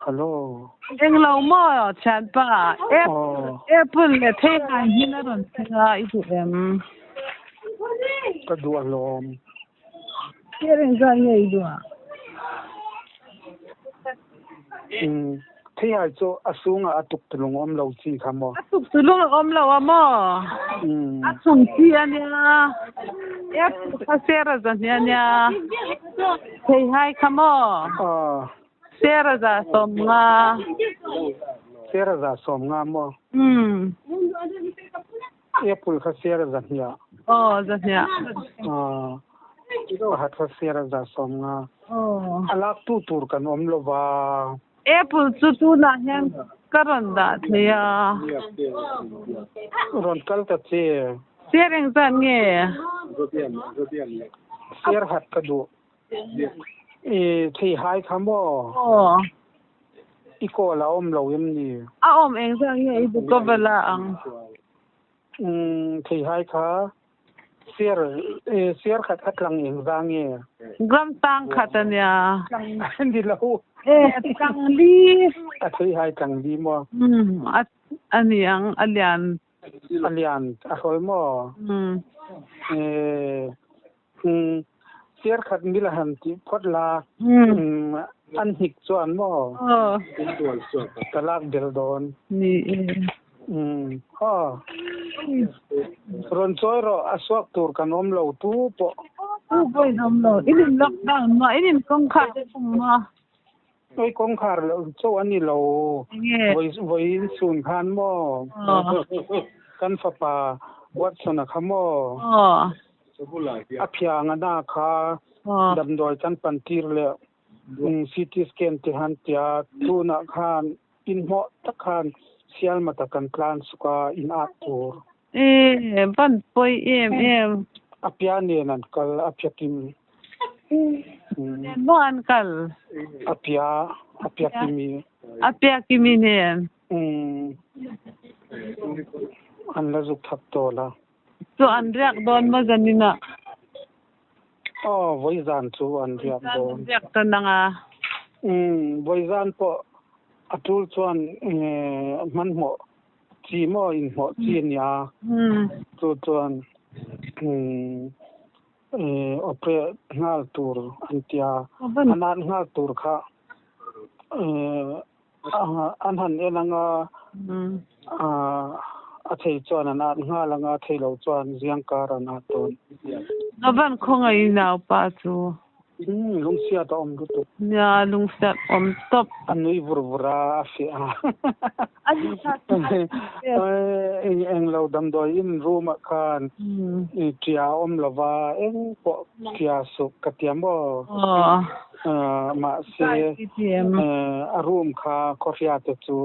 Hello. Englo maw thianpa? Apple, Apple leh theihai hmin a rawn thleng a, i duh em? Ka duh alawm. Thil engzat nge i duh a? Umm, theihai chu a sungah a tuk tulung awm lo chi kha maw? A tuk tulung a awm lo a maw? A chung chi a nia. Apple kha sera zahnih a nia. Theihai kha maw? Aw. Sera za 50. Sera za 50 maw? Umm. Apple kha sera 200. Aw, 200. Aw. Pakhat kha sera za 50. Aw. A lak tu tur kan awm lo va. Apple chu tunah hian ka rawn dah thei a. Rawn kal ta che. Ser engzat nge? Ser hat ka duh. I theihai kha maw? Aw. I kawl a awm lo em ni? A awm engzat nge i duh ka va la ang? Umm theihai kha ser ser khat kha tlang engzah nge? Gram tang khat a nia. Ni lo. E tlang li. A theihai tlang li maw? Umm a ni ang a lian. A lian a hrawl maw? Umm. E Umm, chair khat mil a han tih phawt la, umm, an hnik chuan maw? Ka lak bel dawn. Ni e. Umm, aw. Rawn chawi rawh, a suak tur kan awm lo tu pawh. Tu pawh in awm lo, in in lockdown maw, in in kawngkhar te pawh maw? Oi kawngkhar loh chauh a ni lo, vawiin chhun khan maw kan fapa Watson-a kha maw a phiang a na kha damdawi kan pan tir leh CT scan te han tia tunah khan inhmawh tak khan Sialmata kan tlan suk a in at tur. E ban pawi em em. A pia nen an kal a pia kim. Nen maw an kal? A pia a pia kimi. A pia kimi nen. An la zuk thak tawl a. Chu an riak dawn maw zanin ah? Aw vawi zan chu an riak dawn. An riak ta nang a. Vawi zan pawh a tul chuan hmanhmawh Chi maw inhmawh chi a nia. Chu chuan operate nghal tur an tia. A nat nghal tur kha an han en anga a thei chuan a nat nghal anga a thei lo chuan ziang kar a nat dawn. Ka van khawngaih naupa chu. Umm lungsiat a awm lutuk. Nia lungsiat awm tawp. A nui vur vur a a fiah a. Eng lo damdawi in room ah khan tia a awm lo va eng pawh tia suk ka tia maw. Mahse a room kha khawhria te chu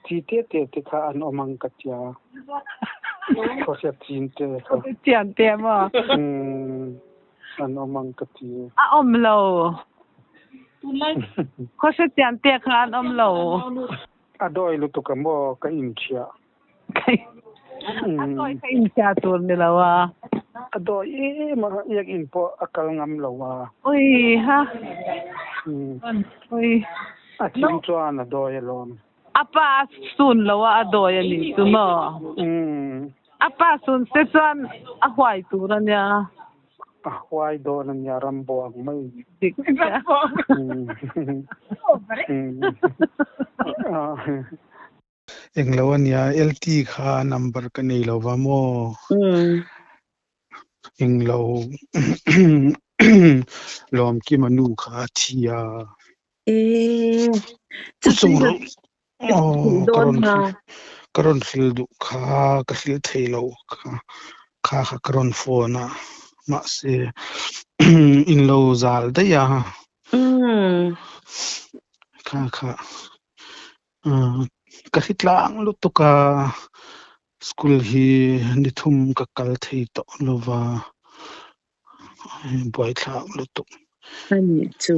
chi te te te kha an awm ang ka tia. Khawhria chin te kha. Chian te maw. An awm ang ka ti. A awm lo. Khawhre chian te kha an awm lo. A dawi lutuk a maw ka inchhia. A dawi ka inchhia tur ni lo a. A dawi em a, iak in pawh a kal ngam lo a. Ui ha. Ui. A thim chuan a dawi alawm. A pa a sun lo a, a dawi a nih chu maw? A pa sun se chuan a huai tur a nia. A huai dawn a nia, rambo ang mai. Dik chiah. Englo a nia, LT kha number ka nei lo va maw? Englo Lawmkima nu kha a thi a. E, Chung ro oh, ka rawn ka rawn hril duh kha ka hril thei lo kha kha kha ka rawn phone a mahse in lo zal daih a kha kha ka hri tlang lutuk a school hi ni thum ka kal thei tawh lova buaithlak lutuk. Ani chu.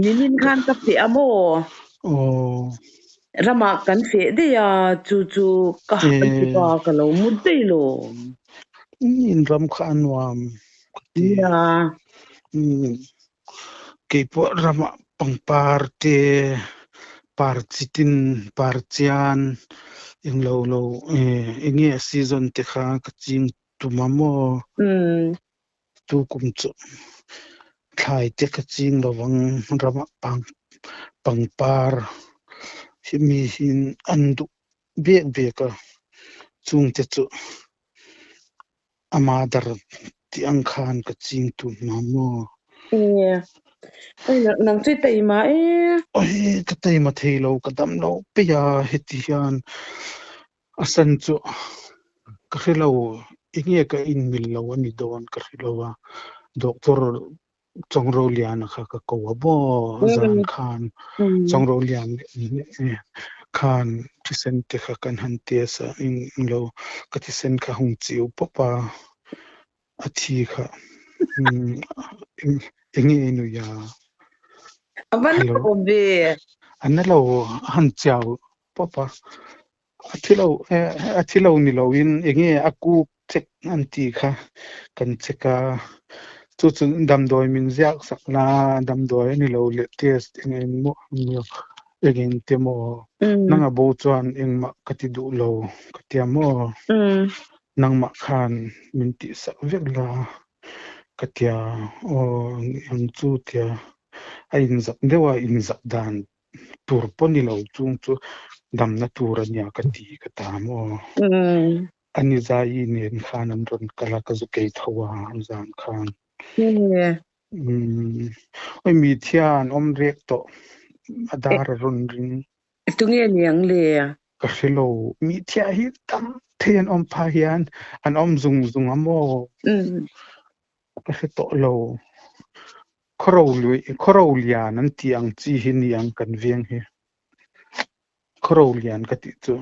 Nimin khan ka feh a maw? Aw. Ramah kan feh daih a, chu chu ka pa ka lo mut daih lawm. In ram kha a nuam ka ti. Nia. Keipawh ramah. Pangpar te par chitin par chian englo lo enge a season te kha ka ching tum a maw? Tu kum chu thlai te ka ching lovang ramah pang pangpar hi mi hin an duh bek bek a chung te chu Ama dar tih ang khan ka ching tu hna maw? E, nang chu i teima e. Oi, ka teima thei lo, ka dam lo peih a, heti hian a san chu ka hre lo, enge ka inmil lo a ni dawn ka hre lo a, doctor Chongroliana kha ka ko a maw zan khan Chongrolian khan thisen te kha kan han test a englo ka thisen kha hung chiu pawp a a thi kha enge i nui a hello a na lo a han chiau pawp a a thi lo a thi lo ni lo in enge a kuk check an tih kha kan check a, chu chu damdawi min ziak sak la, damdawi a ni lo leh test eng eng maw eng eng te maw nanga bo chuan engmah ka ti duh lo ka tia maw nangmah khan min tih sak vek la ka tia aw ang chu tia a inzak deuh a inzak dan tur pawh ni lo chung chu damna tur a nia ka ti ka ta maw. A ni zai nen khan an rawn kal a, ka zu kei tho a zan khan. Oi mi thian awm rek tawh a dar a rawn ring. Tunge niang le? Ka hre lo. Mi thia hi tam thei an awm pha hian an awm zung zung a maw? Ka hre tawh lo. Khawro lian an tih ang chi hi niang kan veng hi. Khawro lian ka tih chu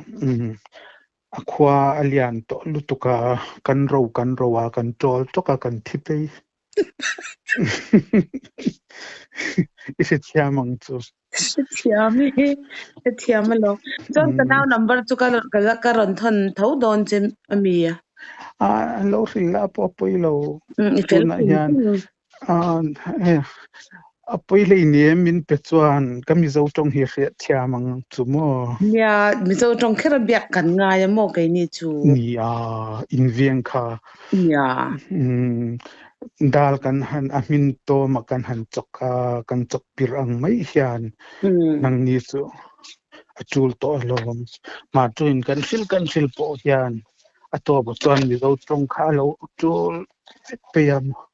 a khua a lian tawh lutuk a, kan ro kan ro a, kan tawl tawk a, kan thi phei. I hrethiam ang chu. Hrethiam i, hrethiam alawm. Chuan ka nau number chu ka ka rawn thawn tho dawn che a mi? A, an lo hrilh la pawh a pawi lo. Tunah hian A pawi hleinem min pe chuan ka Mizo tawng hi hriat thiam ang chu maw? Nia, Mizo tawng kher a biak kan ngai a maw keini chu? Nia, inviang kha. Nia. Dal kan han a hmin tawm a kan han chawk a, kan chawk pir ang mai hian nangni chu a tul tawh alawm. Mahtuin kan hrilh kan hrilh pawh hian a tawpah chuan Mizo tawng kha a lo tul vek phei a maw?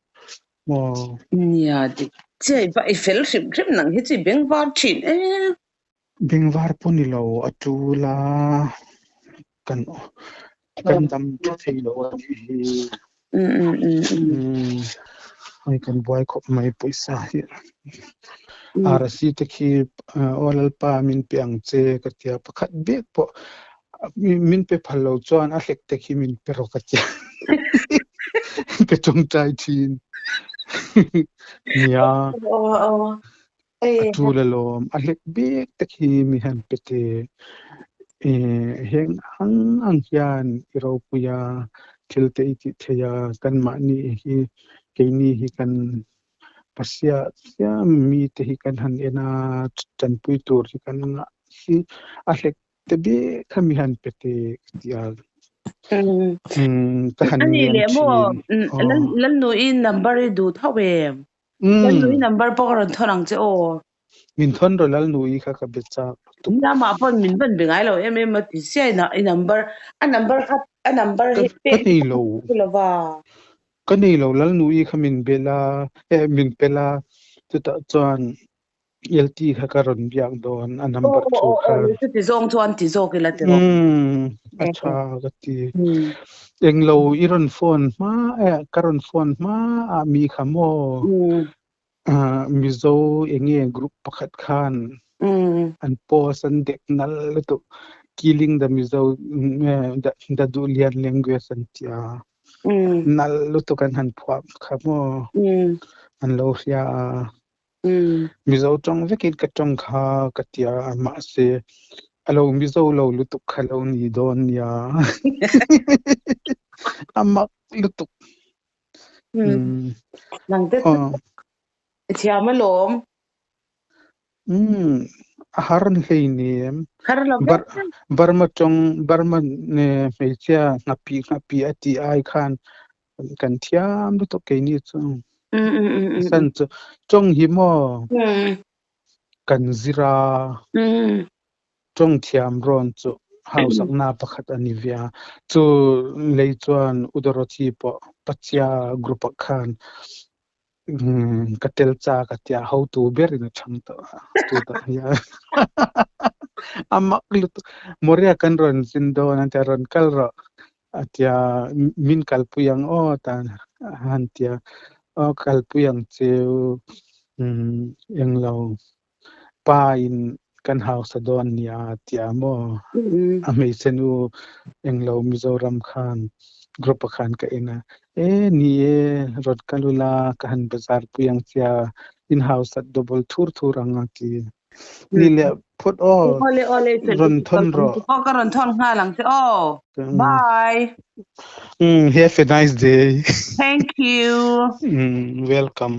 Maw? Nia, dik chiah i va i fel hrim hrim nang hi chu i bengvar thin e. Bengvar pawh ni lo, a tul a, kan kan dam tha thei lo a nih hi. Hei kan buai khawp mai pawisa hi. Arsi te khi aw Lalpa min pe ang che ka tia pakhat bek pawh min pe phal lo chuan a hlek te khi min pe rawh ka tia. Ka tawngtai thin. Nia. A tul alawm. A hlek bek te khi mi han pe te. Heng ang ang hian i ropui a, thil te i tih thei a, kanmahni hi keini hi kan Pasia chiam mi te hi kan han en a, tanpui tur hi kan ngah si. A hlek te bik kha mi han pe te ka ti a. Ka han Ani ngen leh maw thin. Aw. Lalnu-i number i duh tho em? Lalnu-i number pawh ka rawn thawn ang che aw. Min thawn rawh Lalnu-i kha ka be chak lutuk. Nia mah pawn min van be ngai lo em em a ti sia i number a number kha a number Ka hi ka pek nei lo. lova. Ka nei lo Lalnu-i kha min bel a, eh min pel a, chutah chuan LT kha ka rawn biak dawn a number Aw chu aw kha. aw chuti zawng chuan ti zawk ila ti rawh. Umm a tha ka ti. Englo i rawn phone hma eh ka rawn phone hma ah mi kha maw Mizo enge group pakhat khan an post an dek nal lutuk killing the Mizo the Duhlian language an tia. Nal lutuk an han phuah kha maw an lo hria a. Mizo tawng vekin ka tawng kha ka tia a mahse a lo Mizo lo lutuk kha lo ni dawn nia. A mak lutuk. Nang te chu i thiam alawm. Um a har hleinem. Har lo Bar Burma tawng Burma hmeichhia nghapi nghapi a tih ai khan kan thiam lutuk keini chu. San chu tawng hi maw kan zir a. Tawng thiam rawn chu hausakna pakhat a ni ve a. Chu lei chuan U Dorothy pawh Pachia group ah khan ka tel chak a tia hotu berin a chhang tawh a chutah hian a mak lutuk Moria kan rawn zin dawn a tia rawn kal rawh a tia min kalpui ang aw tan a han tia aw kalpui ang cheu englo pa in kan hausa dawn nia tia maw a hmeichhe nu englo Mizoram khan group ah khan ka en a e ni e rawn kal ula ka han bazar pui ang chia in hausa double thur thur ang a ti ni leh phawt aw Ole ole rawn thawn rawh aw ka rawn thawn nghal ang che aw bye um have a nice day thank you um welcome.